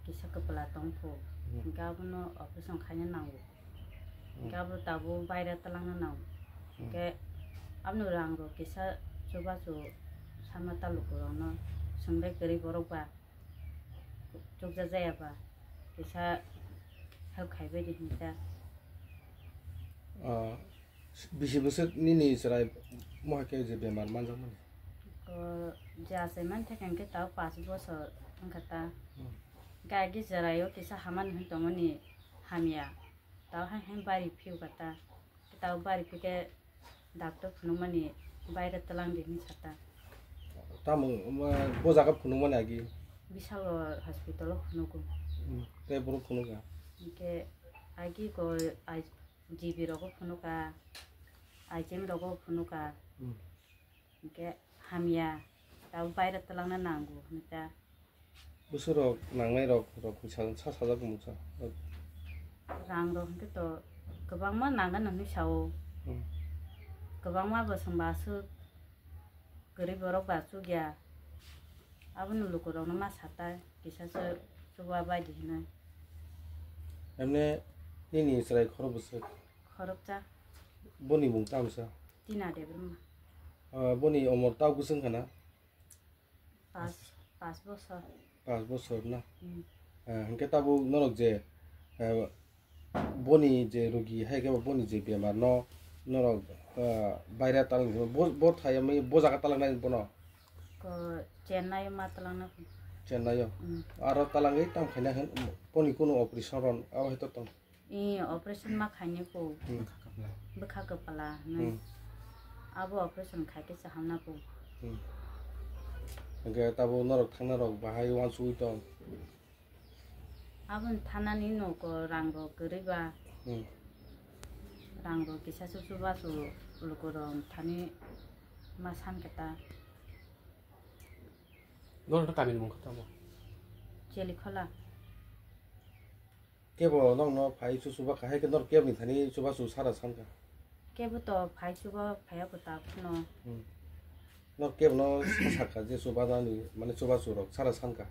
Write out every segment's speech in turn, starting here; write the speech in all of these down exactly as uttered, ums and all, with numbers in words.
kisa kwpla tongphu. Hmm. Hwnkhe abono operation khaina nango. Hmm. Hwnkhe abo tabuk baire twlangna nango. Hmm. Hwnkhe abono rang rok kisa chubachu sama ta lukurokno swngbai kwrwi borok ba chukjak jaya ba kisa help khaibai di hinwi ta. Ah, bisi bwswk nini chwrai mohai khe je bemar manjakmani? Ko je achai man thai khe tabuk pash bosor wngkha ta. Hmm. Gai agi chwraio kisa hamani hwn tongmani hamya. Tao hai hai bari phiyokha ta. Tao bari phikhe doctor phunukmani baire twlang di hinwi sa ta. Tamo, ma, bo jaga phunukmani agi? Bisalo hospital o phunugo. Hmm, tei borok phunukha? Hwnkhe agi ko ai, G B rogo phunukha, I C M rogo phunukha. Hmm. Hwnkhe hamya, tabo baire twlangna nango hwnwi ta. Bwswk rok nangnai rok, rok sa, sa sajak mungsa. Rang rok hwnkhe to kwbangma nangani hwnwi sao. Hmm. Kwbangma bo chwng bo aswk kwrwi borok ba chukya. Abono lukurokno ma satai, kisa se chuba bai di hinwi. Emne nini chwrai khorok bwswk? Khoroksa. Boni mung tamsa? Tina Debbarma. Ah, boni omor tabuk bwswk wngkha na? Pas, pas bosor. Pas bosor na? Hmm. Ah, hwnkhe tabuk norok je, ah, boni je rogi hai khe boni je bemar no norok, ah, baire talangni bo, bo thai bo jaga talangnai bono? Ko Chennai ma talangna. Chennai o? Hmm. Aro talangwi tam khaina hwn boni kunu operation ron abo hai to tong? I operation ma khainai po. Hmm. Bwkha kwpla hinwi. Hmm. Abo operation khai khe se hamna po. Hmm. Hwnkhe tabuk norok thangna rok bahai uansugwi tong? Aboni thanani nogo rang rok kwrwi ba. Hmm. Rang rok kisa chuchu bachu lukurok thani ma san khe ta. Norok kamini mung khe tamo? Chelikhola. Kebo nokno phai chuchuba kha, hai khe norok keboni thani chubachu sara sankha? Kebo to phai chuba phaiya kwtal phano. Hmm. Norok kebono sakha je chubanani, mane chubachu rok sara sankha?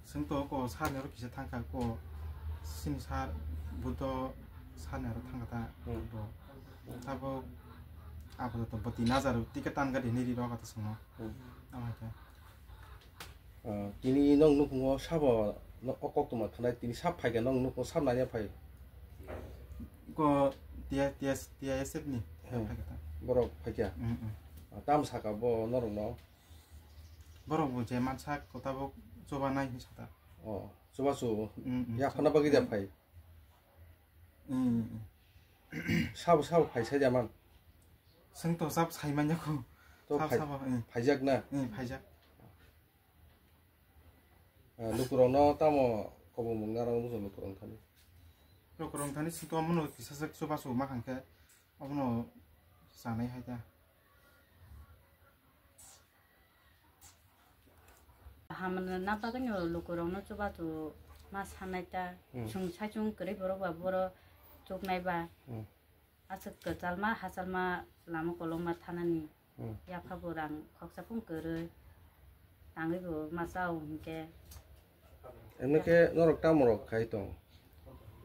Chwng to ko sani oro kisa thangkha ko sini sar Buddho sani oro thangkha ta. Hmm. Bo. Tabuk apato bwtwi najar ticket tan gari hinwi ri rok ato chwngno. Hmm. Tamo hai khe. Ah, tini nong nukhungo sabo no o koktwma khanai tini sab phaikha nong nukhungo sab nanya phai. Ko T I, T S, T I S F ni. Hmm. Phaikha ta. Borok phaikha? Mm, mm. Ah, tam saka bo norokno? Borok bo je mansa ko tabuk chubanai hinwi sata. Oh, chubachu. Mm, mm, yaphana bagwi da phai? Mm, mm. Sabo, sabo phai sai da man? Chwng to sab sai manya ko. To sab phai-, sabo, mm. Phaijak na? Mm, phaijak. Ah, lukurokno tamo kobongmung narwk muchung lukurok thani? Lukurok thani chwng to omono kisa sak chubachu ma khankhe omono chanai hai ta. Hamna bagwino lukurokno chubachu ma sanai ta. Hmm. Chwng saichung kwrwi borok ba boro chuknai ba. Hmm. Aswk kwchalma hachalma lama kolokma thanani. Hmm. Yapha bo rang khoksa phung kwrwi. Tangwi bo ma chao hinkhe. Emne khe norok tamo rok khai tong?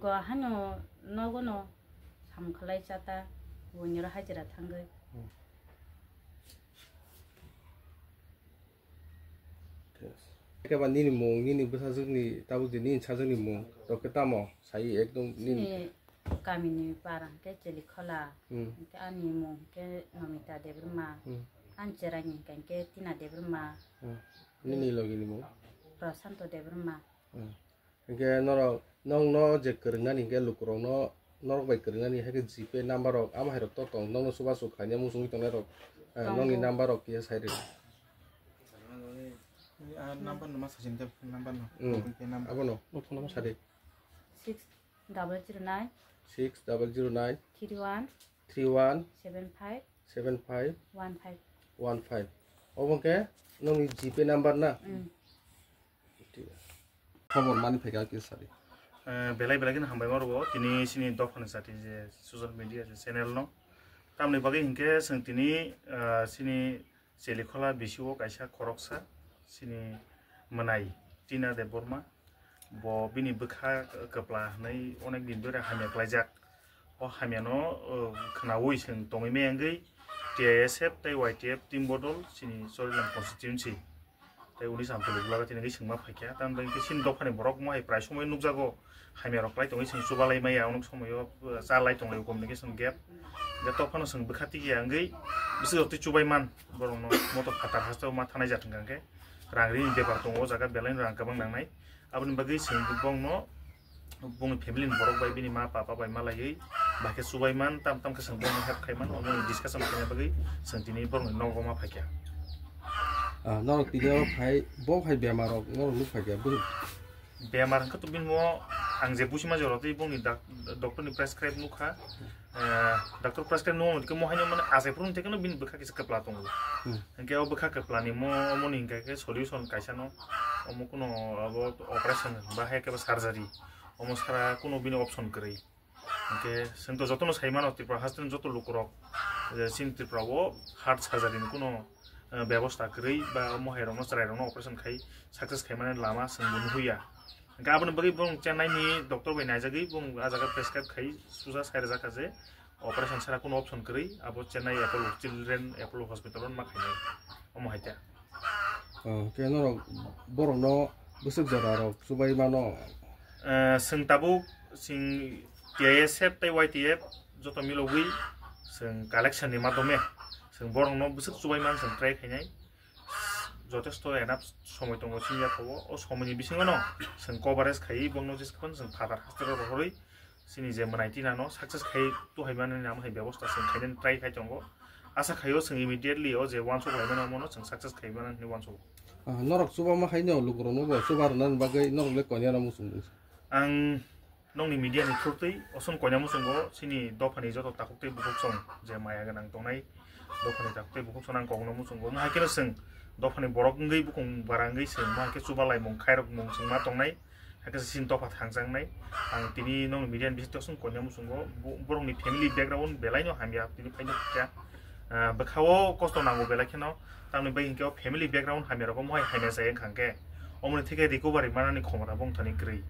Ko hano nogo no sam khlai chata, buini ro hajira thangwi. Hmm. Thik ase. Khe ba nini mung, nini bwsajwkni, tabuk je nini sajwkni mung, rok khe tamo sai ekdom nini? Chini kamini para hwnkhe Chelikhola, hmm, hwnkhe ani mung hwnkhe Nomita Debbarma, hmm, ani cheraini hwnkhe Tina Debbarma, hmm, nini logini mung? Prasanto Debbarma. Hmm. Hwnkhe norok, nokno je kwrwngnani hwnkhe lukurokno, norok bai kwrwngnani hai khe G Pay number rok, amo hai rok to tong, nokno chubachu khaina muchungwi tongnai rok, eh, tongo. Nokni number rok kisa sai rw. Ah, number no ma sajini khe phone number no. Hmm. Phone pay number. Abono, no phone number sadi. Six double zero nine. Six double zero nine. Three one. Three one. Seven five. Seven five. One five. One five. Obo hwnkhe nokni G Pay number na? Hmm. Thik ase. Khobor mani phaikha kisa sadi. Eh, belai belai kheno hambai ma rwo, tini chini dophani chati je social media je channel no. Tamni bagwi hinkhe chwng tini, eh, chini Chelikhola bisio kaisa khoroksa chini mwnai. Tina Debbarma, bo bini bwkha kwpla hwnwi onek din bere hamya klaijak. O hamyano, uh, khnaui chwng tongwi maya wngwi T I S F tei Y T F team bodol chini Chorilam constituency. Tei uni samtwlwi bwlago tini wngwi chwngma phaikha. Tamni bagwi chini dophani borok mohai prai somoi nukjago, hamya rok klai tongwi chwng chubalai maya onok somoio, uh, cha lai tonglai communication gap. Hwnkhe tophano chwng bwkha tikiya wngwi bwswk twi chubai man borokno motor phatar hasteo ma thanai jat hwnkha hwnkhe rang rini bepar tongo o jaga belai rang kwbang nangnai. Aboni bagwi chwng bongno bongni family ni borok bai bini ma papa bai malaiwi bahai khe chubai man tam tam khe chwng bongno help khai man omo discussion khaina bagwi chwng tini borokni nogo ma phaikha. Ah, norok tini oro phai, bo phai bemar rok norok nuk phaikha, bwrwi? Bemar hwnkhe to bini mo ang je buchima jora tei bongni dak-, doctor ni prescribe nukha. Eh, doctor prescribe nukha hwnkhe mo haino mane achai phuru hwnkhe no bini bwkha kisa kwpla tongo. Hmm. Hwnkhe o bwkha kwpla ni mo, omo ni hwnkhe khe solution kaisa no, omo kuno abo operation ba hai khe surgery, omo sara kuno bini option kwrwi. Hwnkhe chwng to jotono sai mano, Tripura haste ni joto lukurok je chini Tripura o heart surgery ni kuno, eh, bebosta kwrwi ba mohai rokno, chwrai rokno operation khai success khai mani lama chwng bo nuhuya. Hwnkhe aboni bagwi bong Chennai ni doctor bai naijagwi bong a jaga prescribe khai susa sai rwjak kha je operation sara kuno option kwrwi, abo Chennai Apollo Children Apollo Hospital o ma khainai, omo hai ta. Oh, khe norok borokno bwswk jora rok chubai mano? Eh, chwng tabuk chwng T I S F tei Y T F joto milogwi chwng collection ni madhyome chwng borokno bwswk chubai man chwng try khainai. Jotesto enough somoi tongo chini yakhao, o somoi ni bisingo no chwng coverage khaiwi bongno jesa phano chwng phatar hospital rohorwi chini je mwnai tina no success khai tuhai mani namo hai bebosta chwng khainani try khai tongo. Asa khaio chwng immediately o je uansuk laimani omono chwng success khai mani hinwi uansuk. Ah, norok chubama hai no lukurokno bo chuba rwnani bagwi norok le koinwi ano muchung muchung. Ang nokni media ni through twi oson koinwi muchungo chini dophani joto takhuk tei bukhuk song je maya gwnang tongnai, dophani takhuk tei bukhuk song ang kokno muchungo. Mo hai kheno chwng dophani borok wngwi bukung bara wngwi chwng mo hai khe chuba laimung khairok mung chwng ma tongnai. Hakhe chini dopha thangjaknai. Ang tini nokni media ni bisingtwi osong koinwi muchungo. Bo-, borokni family background belai no hamya tini phaino kha. Ah, bwkhao kosto nango belai kheno. Tamni bai hinkhe o family background hamya rok mohai hamya chai wngkha hinkhe. Omoni thikhe recovery manani khomota bongthani kwrwi.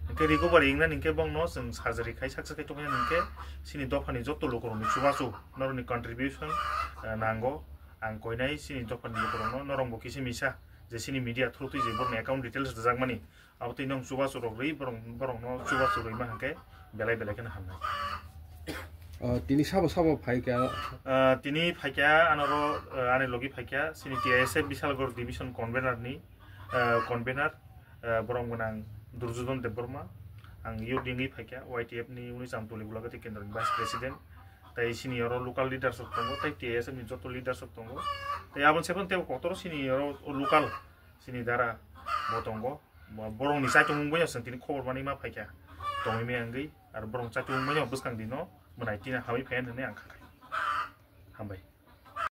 Hinkhe recovery wngnani hinkhe bongno chwng surgery khai success khai tongmani hinkhe chini dophani joto lukurokni chubachu norokni contribution, ah, nango. Ang koinai chini dophani lukurokno norokbo kisa misa je chini media through twi je borokni account details rwjakmani. Abo twi nwng chubachu rok rwi borok, borokno chubachu rwima hinkhe belai belai kheno hamnai. Ah, tini sabo sabo phaikha? Ah, tini phaikha anoro, ah, ani logi phaikha chini T I S F Bishalgarh division convener ni, ah, convener, ah, borom gwnang Durjodhon Debbarma. Ang youth wngwi phaikha, Y T F ni Unisam Toli Bulagati Kendro ni vice president. Tai chini oro local leaders rok tongo, tai T I S F ni joto leaders rok tongo. Tai aboni sephano teibo kotor chini oro local chini dara bo tongo. Bo-, borokni chaichomung bai no chwng tini khobor manwi ma phaikha. Tongwi maya wngwi, aro borokni chaichomung bai no bwskang dino mwnai tina hamwi phaiya hwnwi ang kha khai. Hambai.